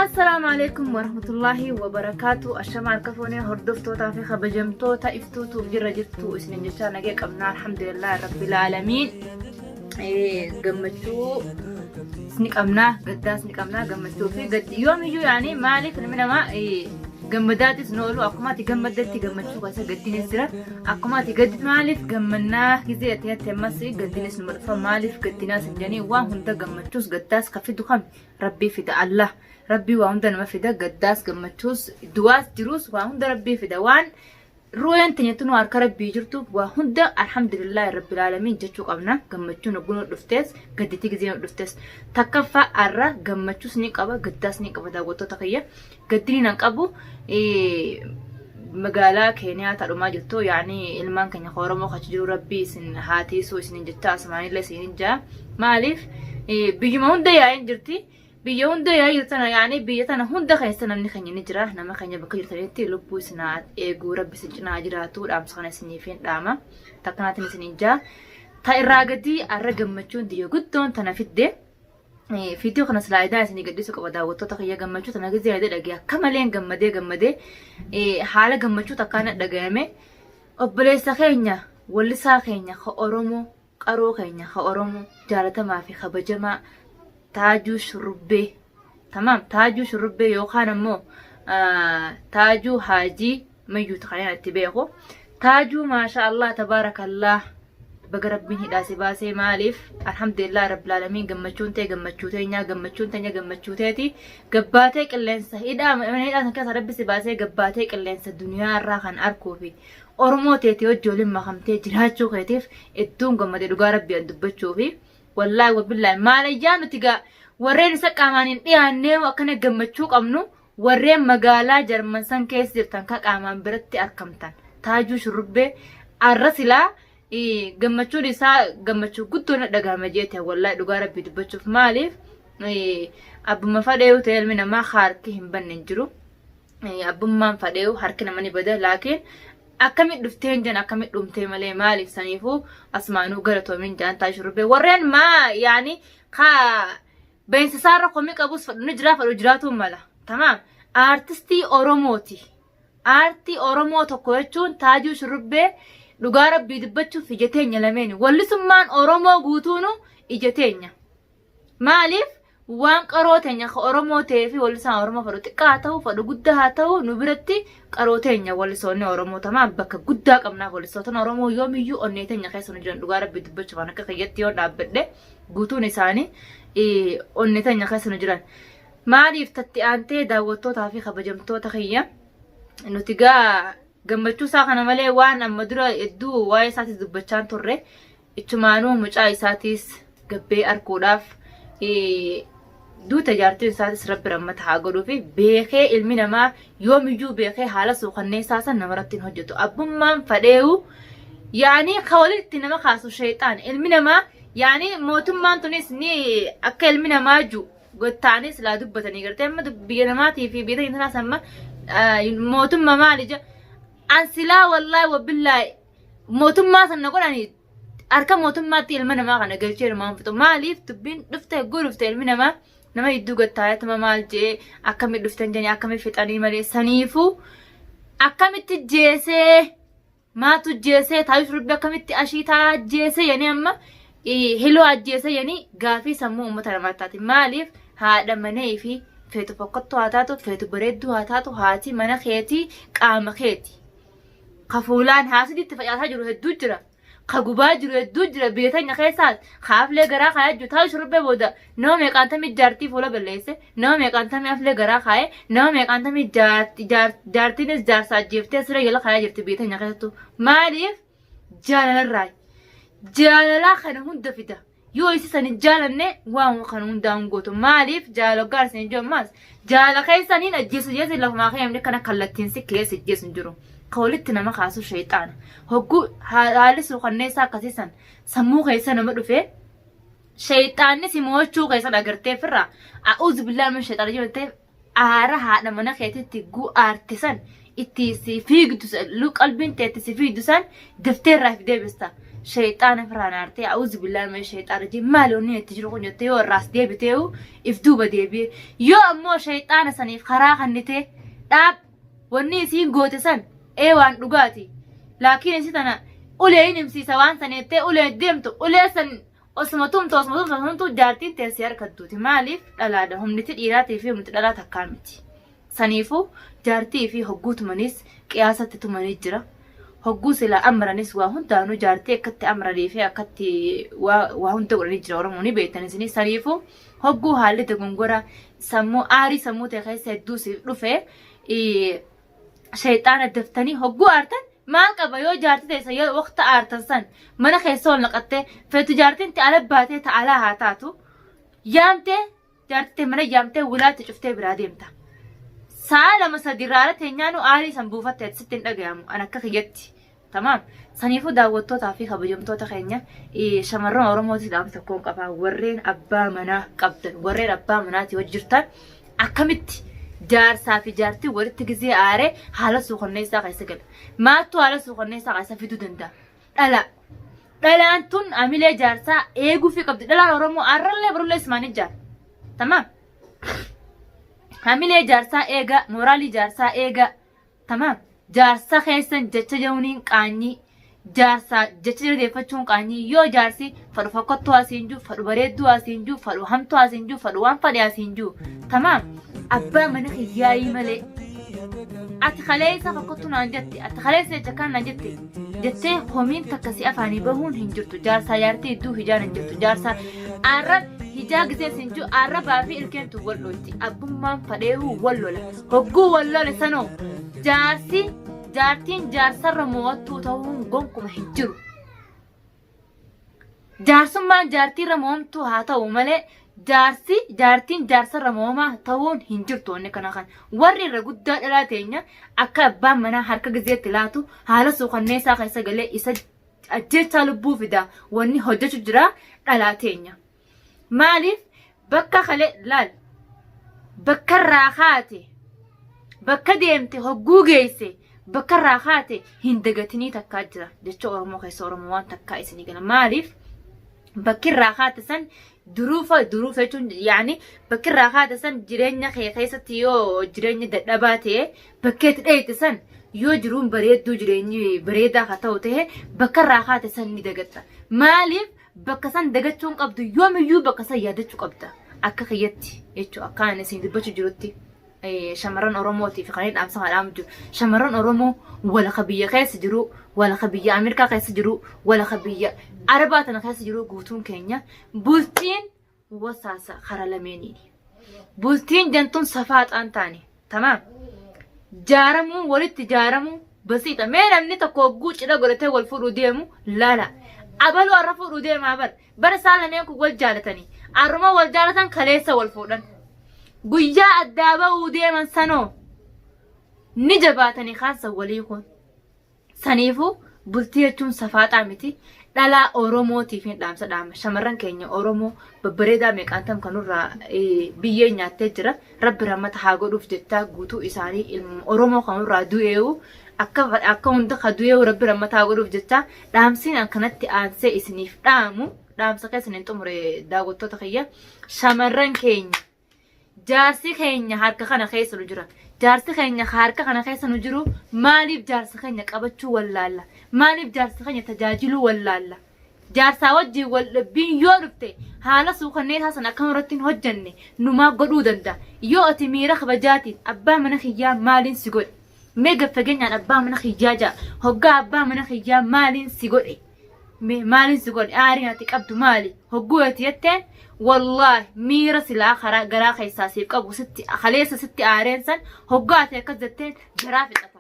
Assalaamu alaikum warahmatullaahi wabarakaatu. Ashama harka fuunee hordoftootaa fi kabajamtoota iftuutuuf jirra jirtu isinin jechaa nagee qabnaa alhamdulillah rabbil aalamiin. Gammachuu ni qabnaa gaddaas ni qabnaa gammachuu fi gaddi yoomiyyuu yaani maaliif ilmi namaa gammadaatis nu oolu akkuma ati gammaddetti gammachuu keessa gaddinis jira akkuma ati gaddi maaliif gammannaa gizee ati hatte ammas gaddinis numa dhufa maaliif gaddinaas hin jedhanii waan hunda gammachuus gaddaas ka fidu kami Rabbii fida Allah Rabbii waa hunda nama fida gaddaas gammachuus du'aas jiruus waa hunda Rabbii fida waan ru'een teenya tunuu harka Rabbii jirtu waa hunda alhamdulillahi rabbil aalamiin jechuu qabna gammachuun hogguu nu dhuftees gadditi gizee nu dhuftees takkaffaa arra gammachuus ni qaba gaddaas ni qaba daawwattoota kiyya gaddini nan qabu magaalaa keeniyaa tadhumaa jirtu yaani ilmaan keenya ka Oromoo kachi jiru Rabbii isin haa tiisuu isinin jecha asumaanillee isinin jaa maaliif biyyuma hunda yaa'een jirti biyya hunda yaa'ee jirtu tana yaani biyya tana hunda keessa namni keenya ni jira nama keenya bakka jirtanitti lubbuu isin haa eeguu Rabbi isin cinaa haa jiraatu dhaamsa kana isiniif hin dhaama takkanaatiin isinin jaa ta irraa gadii arra gammachuun tiyya guddoon tana fidde. Viidiyoo kana silaa idaa isinii gadhiisuu qaba daawwattoota kiyya gammachuu tana gizee yaadee dhagee akka maleen gammadee gammadee haala gammachuu takkaan na dhagayame obboleessa keenya wallisaa keenya ka Oromoo qaroo keenya ka Oromoo jaalatamaa fi kabajamaa Taajuu Shurrubbee tamaam Taajuu Shurrubbee yookaan ammoo Taajuu Haajii Mayyuuti kan inni itti beeku. Taajuu maasha Allah tabaarakallah baga rabbiin hidhaa si baasee maaliif alhamdulillah rabbil aalamiin gammachuun tee gammachuu teenyaa gammachuun teenya gammachuu teeti gabbaatee qilleensa hidhaa mana hidhaa san keessa rabbi si baasee gabbaatee qilleensa duniyaa irraa kan arkuu fi oromoo teeti wajji waliin makamtee jiraachuu keetiif hedduun gammade dhugaa rabbi an dubbachuu fi wallaahi wabillaahi maalayyaa nuti gaa warreen isa qaamaan hin dhiyaannee akkana gammachuu qabnu Warreen magaalaa Jarman san keessa jirtan ka qaamaan biratti arkamtan Taajuu Shurrubbee arra silaa gammachuun isaa gammachuu guddoo na dhagahama jeete wallahi dhugaa rabbii dubbachuuf maaliif abbuma fadheeyu ta'e ilmi namaa harki hin banne hin jiru abbummaan fadheeyu harki nama ni bada laakiin akkami dhuftee hin jan akkami dhumtee malee maaliif saniifuu asumaanuu galatoomiin jaan Taajuu Shurrubbee warreen maa yaani ka Beeksisaarra komii qabus fedhu ni jiraa fedhu jiraatuu mala. Tamaam. Aartistii Oromooti. Aartii Oromoo tokko jechuun Taajuu Shurrubbee dhugaa rabbii dubbachuuf ija teenya lameeni. Wallisummaan Oromoo guutuunu ija teenya. Maaliif waan qaroo teenya ka Oromoo ta'ee fi wallisaan Oromoo fedhu xiqqaa haa ta'u fedhu guddaa haa ta'u nu biratti qaroo teenya wallisoonni Oromoo tamaam bakka guddaa qabnaaf wallisootni Oromoo yoomiyyuu onnee teenya keessa nu jiran dhugaa rabbii dubbachuuf waan akka kiyyatti yoo dhaabbadhe guutuun isaanii onnee teenya keessa nu jiran. Maaliif tatti aantee daawwattootaa fi kabajamtoota kiyya nuti gaa gammachuu isaa kana malee waan amma dura hedduu waa'ee isaatis dubbachaa turre ichumaanuu mucaa isaatiis gabbee arkuudhaaf duuta jaartiin isaatis rabbi rammata haa godhuufi beekee ilmi namaa yoomiyyuu beekee haala suukanneessaa san namarratti hin hojjetu abbummaan fadheewu yaanii ka walitti nama kaasu sheexaan ilmi namaa yaanii mootummaan tunis ni akka ilmi namaa ju gottaanis silaa dubbatanii gartee amma biyya namaatii fi biyya tanaas amma mootummaa maali ja an silaa wallaahi wabillaahi mootummaa sana godhanii harka mootummaatti ilma namaa kana galchee ilmaan fixu maaliif dubbiin dhufte hegguu dhufte ilmi namaa nama hedduu gattaayatuma maal jee akkami dhuftan janii akkami fixanii malee saniifuu akkamitti jeesee maatu jeesee taayuu shurrubbee akkamitti ashiitaa jeesee yanii amma hiloo ajjeesee yanii gaafii sammuu uummata namaa taati maaliif haadha manee fi feetu fokkottuu haa taatu feetu bareedduu haa taatu haati mana keetii qaama keeti. Ka fuulaan haasiditti facaasaa jiru hedduu jira. Ka gubaa jiru hedduu jira biyya teenya keessaas. Ka aflee garaa kaayee jiru taa'u shurrubbee booda nama meeqaantamii jaartii fuula balleesse, nama meeqaantamii aflee garaa kaayee, nama meeqaantamii jaartiinis jaarsa ajjeeftee siree jala kaayee jirti biyya teenya keessattuu. Maaliif? Jaalalarraa. Jaalalaa kana hunda fida. Yoo isi san hin jaalanne waan kana hundaa hin gootu. Maaliif jaalala hoggaan isin hin jiru ammaas jaalala keessaniin ajjeesu jeesi lafumaa kee namni kana kallattiin si keessa ajjeesu hin jiru. Ka walitti nama kaasu sheexaana. Hogguu haalli suukanneessaa akkasii san sammuu keessa nama dhufee sheexaanni si mo'achuu keessan agartee firraa a'uuzu billaahi min sheexaana jettee aara haadha mana keetitti guu aarte san itti si fiigdu qalbiin tee itti si fiigdu san daftee irraa if deebista. Shayxaana firaan aartee a'uuzu billaahi mina shayxaan rajiim maali wanni itti jiru kun jettee yoo irraas deebiteehu if duuba deebi'e. Yoo ammoo shayxaana saniif karaa kannitee dhaab wanni isiin goote san ee waan dhugaati. Laakiin isi tana ulee hin himsiisa waan san jettee ulee deemtu ulee san osuma tumtu osuma tumtu osuma tumtu jaartiin tee si harkattuuti. Maaliif dhalaadha humniti dhiiraatii fi humniti dhalaa takkaa miti. Saniifuu jaartii fi hogguu tumanis qiyaasatti tumanii jira. Hogguu silaa amranis waa hundaanuu jaartii akkatti amranii fi akkatti waa hunda godhanii jira Oromoo ni beektan isinii. Saniifuu hogguu haalli dogongora sammuu aarii sammuu ta'e keessa hedduu siif dhufe shayxaana daftanii hogguu aartan maal qaba yoo jaartii teessa yoo waqta aartan san mana keessa ol naqattee feetu jaartiin ta'ala ala baatee ta'alaa haa taatu yaamtee Jaartii tee mana yaamtee wilaatti cuftee biraa deemta. Sa'a lama sadi raara teenyaanu aarii san buufatte ati sitti hin dhagayamu an akka kiyyatti. Tamaam. Saniifuu daawwattootaa fi kabajamtoota keenya shamarran Oromootis dhaamsa tokkoon qaba. Warreen abbaa manaa qabdan warreen abbaa manaatii hojii jirtan akkamitti jaarsaa fi jaartii walitti gizee aaree haala suukanneessaa keessa gala. Maaltu haala suukanneessaa keessa fiduu danda'a? Dhala. Dhalaan tun amilee jaarsaa eeguufii qabdi. Dhalaan Oromoo arrallee barullee ismaan ijaara. Tamaam. Hamilee jaarsaa eegaa, mooraalii jaarsaa eegaa. Tamaam. Jaarsa keessan jecha jehuuniin qaanyii. Jaarsaa jecha jala deeffachuun qaanyii. Yoo jaarsi fadhu fokkottuu asiin jiru, fadhu bareedduu asiin jiru, fadhu hamtuu asiin jiru, fadhu waan fadhe asiin jiru. Tamaam. Abbaa mana kiyyaayii malee. Ati kaleessa fokkottuu naan jette, ati kaleessa jecha kaan naan jette. Jettee komiin takka si afaanii bahuun hin jirtu. Jaarsaa jaartii idduu hijaan hin jirtu. Jaarsaa arra hijaa gisee sin jiru arrabaa fi ilkeen tun wal dhoyti. Abbummaan fadheehuu wal lola. Hogguu wal lole sanoo jaarsi jaartiin jaarsarra mo'attuu ta'uun gonkuma hin jiru. Jaarsummaan jaartiirra mo'amtuu haa ta'u malee jaarsi jaartiin jaarsarra mo'amaa ta'uun hin jirtu wanni kana kan warri irra guddaa dhalaa teenya akka abbaan manaa harka gizeetti laatu haala suukanneessaa keessa galee isa ajjeechaa lubbuu fida wanni hojjechu jira dhalaa teenya. Maaliif bakka kale laal bakka irraa kaate bakka deemte hogguu geesse bakka irraa kaate hin dagatinii takkaa jira jecha Oromoo keessa Oromoo waan takkaa isinii gala maaliif bakki irraa kaate san duruufa duruufa jechuun yaani bakki irraa kaate san jireenya kee keessatti yoo jireenya dadhabaa ta'e bakka itti dheeyte san yoo jiruun bareedduu jireenyi bareedaa haa ta'u ta'e bakka irraa kaate san ni dagatta maaliif Bakka san dagachuu hin qabdu yoomiyyuu bakka san yaadachuu qabda akka kiyyatti jechuudha akka ani isin dubbachuu jirutti shamarran Oromootiif kan inni dhaamsa kana dhaamu jiru shamarran Oromoo walaka biyya keessa jiru walaka biyya Ameerikaa keessa jiru walaka biyya Arabaa tana keessa jiru guutuun keenya bultiin wasaasa kara lameeniini. Bultiin jantuun safaaxaan taane tamaam jaaramuu walitti jaaramuu basiixa mee namni tokko hogguu cidha godhatee wal fuudhuu deemu laala abaluu har'a fuudhuu deemaa bar bara isaan lameen kun wal jaalatanii har'uma wal jaalatan kaleessa wal fuudhan guyyaa addaa ba'uu deeman sanoo ni jabaatanii kaansan walii kun Saniifuu bultii jechuun safaaxaa miti. Dhalaa Oromootiif hin dhaamsa dhaama. Shamarran keenya Oromoo babbareedaa meeqaantam kanurraa biyyee nyaattee jira. Rabbi rahmata haa godhuuf jechaa guutuu isaanii ilma Oromoo kanurraa du'eewu akka akka hunda ka du'eewu Rabbi rahmata haa godhuuf jechaa dhaamsiin akkanatti aansee isiniif dhaamu dhaamsa keessan hin xumure daawwattoota kiyya shamarran keenya Jaarsi keenya harka kana keessa nu jira. Jaarsi keenya harka kana keessa nu jiru maaliif jaarsa keenya qabachuu wallaalla? Maaliif jaarsa keenya tajaajiluu wallaalla? Jaarsaa wajjin wal dhabbiin yoo dhufte haala suukanneessaa sana akkam irratti hin hojjanne numaa godhuu danda'a. Yoo ati miira kabajaatiin abbaa mana kiyyaa maaliin si godhe? Mee gad fageenyaan abbaa mana kiyyaa ja'a. Hoggaa abbaa mana kiyyaa maaliin si godhe? Mee maaliin si godhe aariin ati qabdu maali hogguu ati jetteen wallaahi miira silaa karaa garaa keessaa siif qabu sitti kaleessa sitti aareen san hoggaa ati akkas jetteen garaa fixata.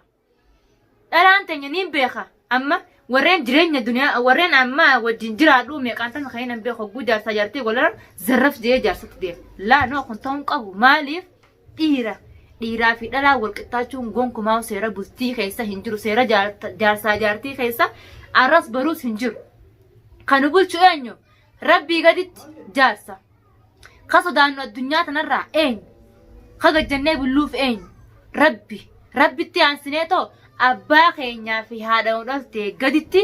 Dhalaan teenya niin beeka amma warreen jireenya duniyaa warreen amma wajjin jiraadhu meeqaan tama kan hin beeku hogguu jaarsaa jaartii walaran zarraf jee jaarsatti deema. Laa noo kun ta'uu hin qabu maaliif dhiira dhiiraa fi dhalaa wal qixxaachuun gonkumaa seera bultii keessa hin jiru seera jaarsaa jaartii keessa arras baruus hin jiru. Kan nu bulchu eenyu? Rabbii gaditti jaarsa. Ka sodaannu addunyaa tanarraa eenyu? Ka gajjannee bulluuf eenyu? Rabbi. Rabbitti aansinee too abbaa keenyaa fi haadha nu dhaltee gaditti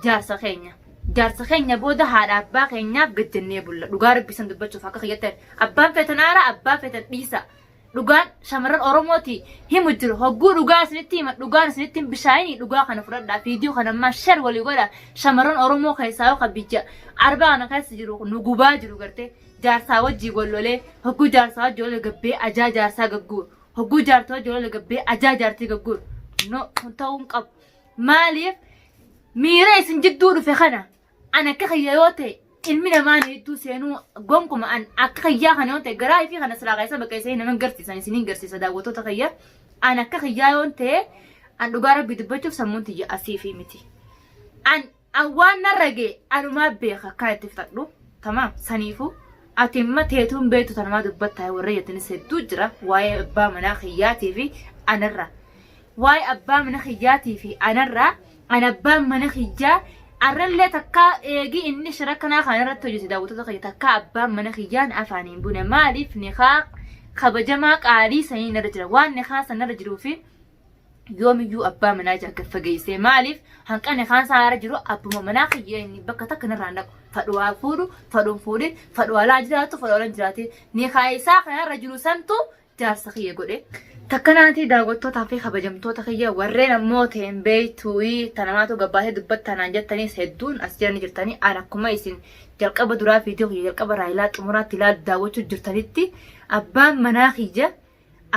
jaarsa keenya. Jaarsa keenya booda haadha abbaa keenyaaf gad jennee bulla. Dhugaa rabbi san dubbachuuf akka kiyyatti abbaan feetan aara abbaa feetan dhiisa. Dhugaan shamarran Oromooti himu jiru. Hogguu dhugaa isinitti hima dhugaan isinitti hin bishaayini dhugaa kana fudhadhaa. Viidiyoo kana ammaa share walii godha. Shamarran Oromoo keessaa yoo kan biyya arbaa kana keessa jiru nu gubaa jiru gartee jaarsaa wajjii wal lolee hogguu jaarsaa wajjii wal lolee gabbee ajaa jaarsaa gagguuru. Hogguu jaartii wajjii wal lolee gabbee ajaa jaartii gagguuru. No kun ta'uu hin qabu. Maaliif miira isin jidduu dhufe kana an akka kiyya yoo ta'e ilmi namaa na jidduu seenuu gonkuma an akka kiyyaa kana yoo ta'e garaa ifii kana silaa keessa bakka isanii nama garsiisan isiniin garsiisa daawwattoota kiyya an akka kiyyaa yoo ta'e an dhugaa rabbii dubbachuuf sammuun tiyya asii fi miti. An an waan narra ga'e anumaa beeka akkaan itti fixadhu tamaam saniifuu ati imma teetuun beektu tanumaa dubbattaa warra jettanis hedduu jira waa'ee abbaa manaa kiyyaatii fi anarra. Waa'ee abbaa mana kiyyaatii fi anarraa an abbaan mana kiyyaa arrallee takkaa eegi inni shira kanaa kana irratti hojjete daawwattoota kiyya takkaa abbaan mana kiyyaan afaan hin bune maaliif nikaa kabajamaa qaalii sanii narra jira waan nikaa san narra jiruu fi yoomiyyuu abbaa manaa jaa gad fageessee maaliif hanqa nikaan isaa irra jiru abbuma manaa kiyya inni bakka takka narraa hin dhaqu fadhu haa fuudhu fadhu hin fuudhin fadhu alaa jiraatu fadhu ala jiraate nikaa isaa kanarra jiru santu jaarsa kiyya godhe. Takkanaatii daawwattootaa fi kabajamtoota kiyya warreen ammoo ta'een beektuuyi tanamaatu gabbaatee dubbatta naan jettaniis hedduun as jiranii jirtanii an akkuma isin jalqaba duraa viidiyoo kiyya jalqaba raayilaa xumuraatti ilaalu daawwachuu jirtanitti abbaan manaa kiyya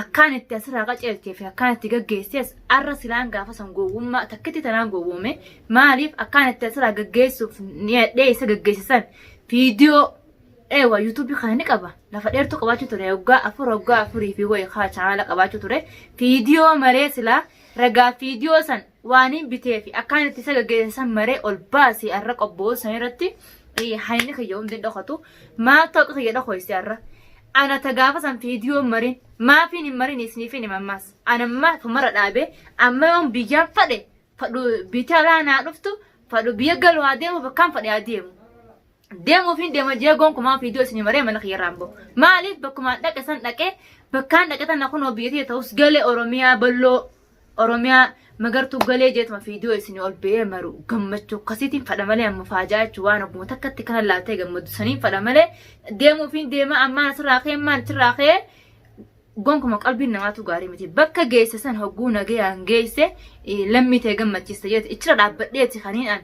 akkaan itti asirraa qaceelchee fi akkaan itti gaggeessees arra silaan gaafa san gowwummaa takkitti tanaan gowwoome maaliif akkaan itti asirraa gaggeessuuf ni hadhee isa gaggeessisan viidiyoo Eewa YouTube kana ni qaba. Lafa dheertuu qabaachuu ture waggaa afur waggaa afurii fi wayi kaa chaanaala qabaachuu ture. Fiidiyoo maree silaa ragaa fiidiyoo san waaniin bitee fi akkaan itti isa gaggeesse san maree ol baasee arra qobboo san irratti hayni kiyya hundi hin dhokatu. Maaltu haqa kiyya dhokoyse arra? Ana ta gaafa san fiidiyoo marin maafiin hin marin isiniifin hima ammaas. Ana amma tumara dhaabee amma yoon biyyaan fadhe fadhu biitii alaa naa dhuftu fadhu biyya galu haa deemu bakkaan fadhe haa deemu. Deemuuf hin deema jee gonkumaa viidiyoo isin maree mana kiyya irraan bahu. Maaliif bakkumaan dhaqe san dhaqee bakkaan dhaqe tana kunoo biyya tiyya ta'us galee Oromiyaa balloo Oromiyaa magartuu galee jeetuma viidiyoo isin ol ba'ee maru gammachuu akkasiitiin fadha malee amma faajaa jechuun waan ogguma takkatti kana laaltee gammadu saniin fadha malee deemuuf hin deema ammaan asirraa ka'ee ammaan achirraa ka'ee gonkuma qalbiin namaatu gaarii miti. Bakka geesse san hogguu nagayaan geesse lammii ta'e gammachiista jeeti ichira dhaabbadheeti kaniin an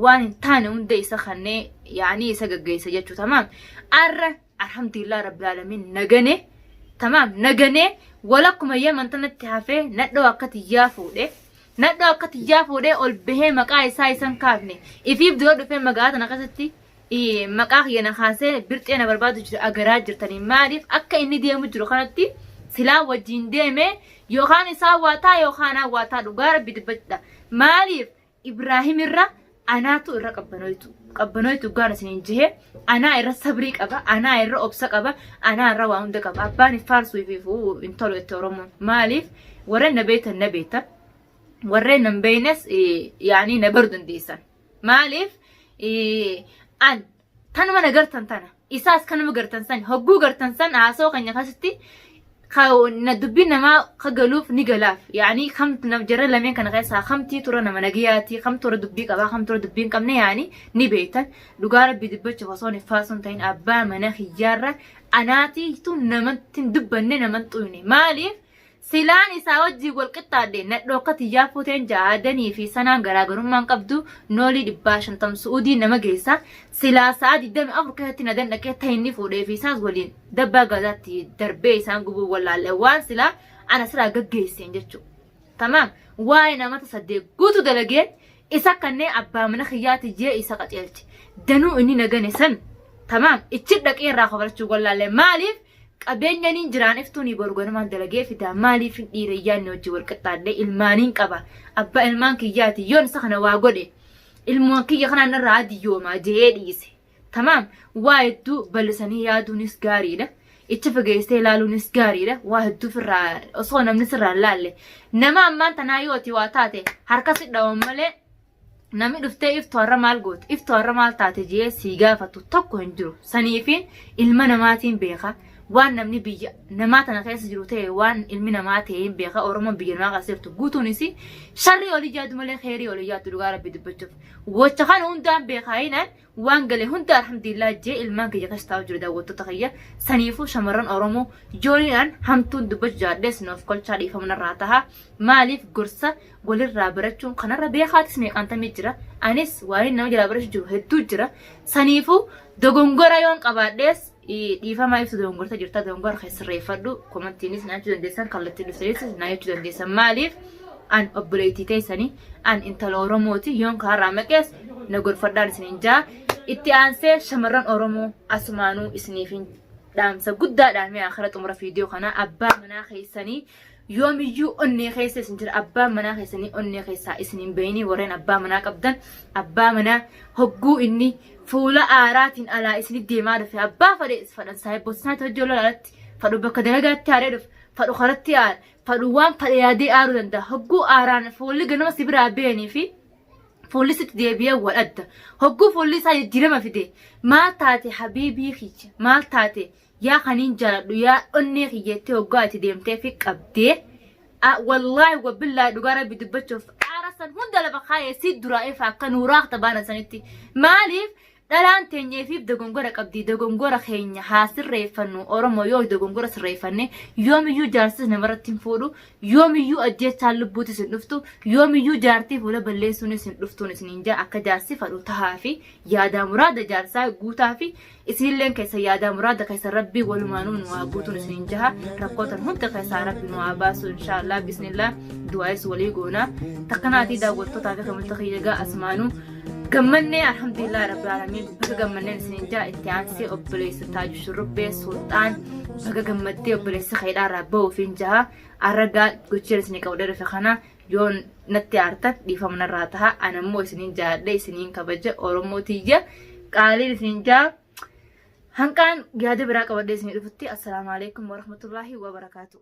waan hin taane hunda isa kannee yaanii isa gaggeessa jechuu tamaam arra alhamdulillah rabbil alamin nagane tamaam nagane walakkuma yaman tanatti hafee nadhoo akka tiyyaa fuudhe nadhoo akka tiyyaa fuudhee ol bahee maqaa isaa isan kaafne ifiif dura dhufee magaalaa tana keessatti maqaa kiyya na kaasee birxee na barbaadu jira agaraa jirtanii maaliif akka inni deemu jiru kanatti silaa wajjin deeme yookaan isaa waataa yookaan waataa dhugaa rabbi dubbadha maaliif Ibraahim irra anaatu irra qabbanoytu. Qabbanoytu gaan isiniin jehe anaa irra sabrii qaba, anaa irra obsa qaba, anaa irra waa hunda qaba. Abbaan hin faarsuu fi hin tolu itti Oromoon. Maaliif warreen na beektan na beektan. Warreen na hin beeknes yaanii na baru dandeessan. Maaliif an tanuma na gartan tana isaas kanuma gartan san hogguu gartan san haasoo keenya keessatti na dubbiin namaa ka galuuf ni galaaf yaani kamtu nam jara lameen kana keessaa kamtii tura nama nagayaatii kam tura dubbii qabaa kam tura dubbii hin qabne yaani ni beektan dhugaa rabbii dubbachuuf osoo hin faasuun ta'in abbaa mana kiyyaarra anaatiitu namatti hin dubbanne naman xuyne maaliif Silaan isaa wajjiin wal qixxaadhe nadhoo akka tiyyaa fuuteen ja'a Adanii fi sanaan garaagarummaa hin qabdu noolii dhibbaa shantam su'uudii nama geessa silaa sa'a 24 keessatti nadan dhaqee ta inni fuudhee fi isaas waliin dabbaa gaazaatti darbee isaan gubuu wallaalle waan silaa ana silaa gaggeesseen jechuudha. Tamaam waa'ee namata saddeet guutu dalagee isa kannee abbaa mana kiyyaati jee isa qaceelche danuu inni nagane san tamaam ichi dhaqee irraa kofalachuu wallaalle maaliif Qabeenyaniin jiraan iftuunii boru ganamaan dalagee fidaa maaliifin dhiira yaadni hojii wal qixxaadhee ilmaaniin qaba abbaa ilmaan kiyyaati yoon isa kana waa godhe ilmoon kiyya kanaan narraa adiyyoomaa je'ee dhiise tamaam waa hedduu bal'isanii yaaduunis gaariidha icha fageessee ilaaluunis gaariidha waa hedduu firraa osoo namni sirraa hin laalle nama ammaan tanaa yoo ati waa taate harka si dhawan malee Namni dhuftee iftu har'a maal goote iftu har'a maal taate jee sii gaafatu tokko hin jiru. Saniifiin ilma namaatiin beeka. Waan namni biyya namaa tana keessa jiru ta'e waan ilmi namaa ta'e hin beeka. Oromoon biyya namaa keessa jirtu guutuunis sharrii olii yaadu malee kheyrii olii yaaddu dhugaa rabbi dubbachuuf. Gocha kana hundaan beekaayinan waan gale hunda alhamdulillah jee ilmaan kiyya keessa taa'u jiru daawwattoota kiyya. Saniifuu shamarran Oromoo jooniidhaan hamtuun dubbachuu jaadhees nuuf kolchaa dhiifama narraa taha. Maaliif gorsa walirraa barachuun kanarra beekaatis meeqaantamii jira. Anis waa'een nama jalaa barachuu jiru hedduu jira. Saniifuu dogongora yoon qabaadhees dhiifama ibsu dogongorta jirta dogongora kee sirreeffadhu komantiinis naa jechuu dandeessan kallattii dhuftanis naa jechuu dandeessan maaliif an obboleettii teessanii an intala Oromooti yoon kaarraa maqees na gorfadhaan isiniin jaa itti aansee shamarran Oromoo asumaanuu isiniif dhaamsa guddaadhaan mee akira xumura viidiyoo kanaa abbaa manaa keessanii Yoomiyyuu onnee keessa isin jira. Abbaan manaa keessanii onnee keessaa isin hin bayinii warreen abbaa manaa qabdan abbaa manaa hogguu inni fuula aaraatiin alaa isin deemaa dhufe abbaa fadhe fadhan saahibboota isaatti hojii olaa alatti fadhu bakka dalagaatti aaree dhufe fadhu karatti aara fadhu waan fadhe yaadee aaruu danda'a hogguu aaraan fuulli ganama si biraa beenii fi fuulli sitti deebi'ee wal adda hogguu fuulli isaa jijjiirama fide maal taate habiibii kiyya maal taate Yaa kaniin jaaladhu yaa onnee kiyyeettee hoggaa itti deemtee fi qabdee wallaahi wabillaahi dhugaa rabbi dubbachuuf aara san hunda lafa kaayee si duraa ifa akka nuuraa tabaana sanitti maaliif dhalaan teenyeefiif dogongora qabdi dogongora keenya haa sirreeffannu oromoo yoo dogongora sirreeffanne yoomiyyuu jaarsis namarratti hin fuudhu Yoomiyyuu ajjeechaan lubbuutis hin dhuftu, yoomiyyuu jaartii fuula balleessuunis hin dhuftuun isiniin jaa akka jaarsi fadhu tahaafi yaadaa muraada jaarsaa guutaafi isinilleen keessa yaadaa muraada keessa rabbii walumaanuu nu haa guutuun isiniin jaha rakkootan hunda keessaa rabbi nu haa baasu inshaallah bismillah du'aayis walii goona takkanaatii daawwattootaa fi kamilta kiyya gaa asumaanuu gammannee alhamdulillah rabbil aalamiin baga gammanneen isiniin jaa itti aansee obboleessa taaju shurrubbee sulxaan baga gammaddee obboleessa keedhaarraa bahuufiin jaha arragaa gocheen isinii qabadhee dhufe kana yoon natti aartan dhiifama narraa taha an ammoo isiniin jaaladhe isiniin kabaja oromoo tiyya qaaliin isiniin jaa hanqaan yaada biraa qabadhee isinii dhufutti assalaamu alaikum warahmatullaahi wabarakaatu.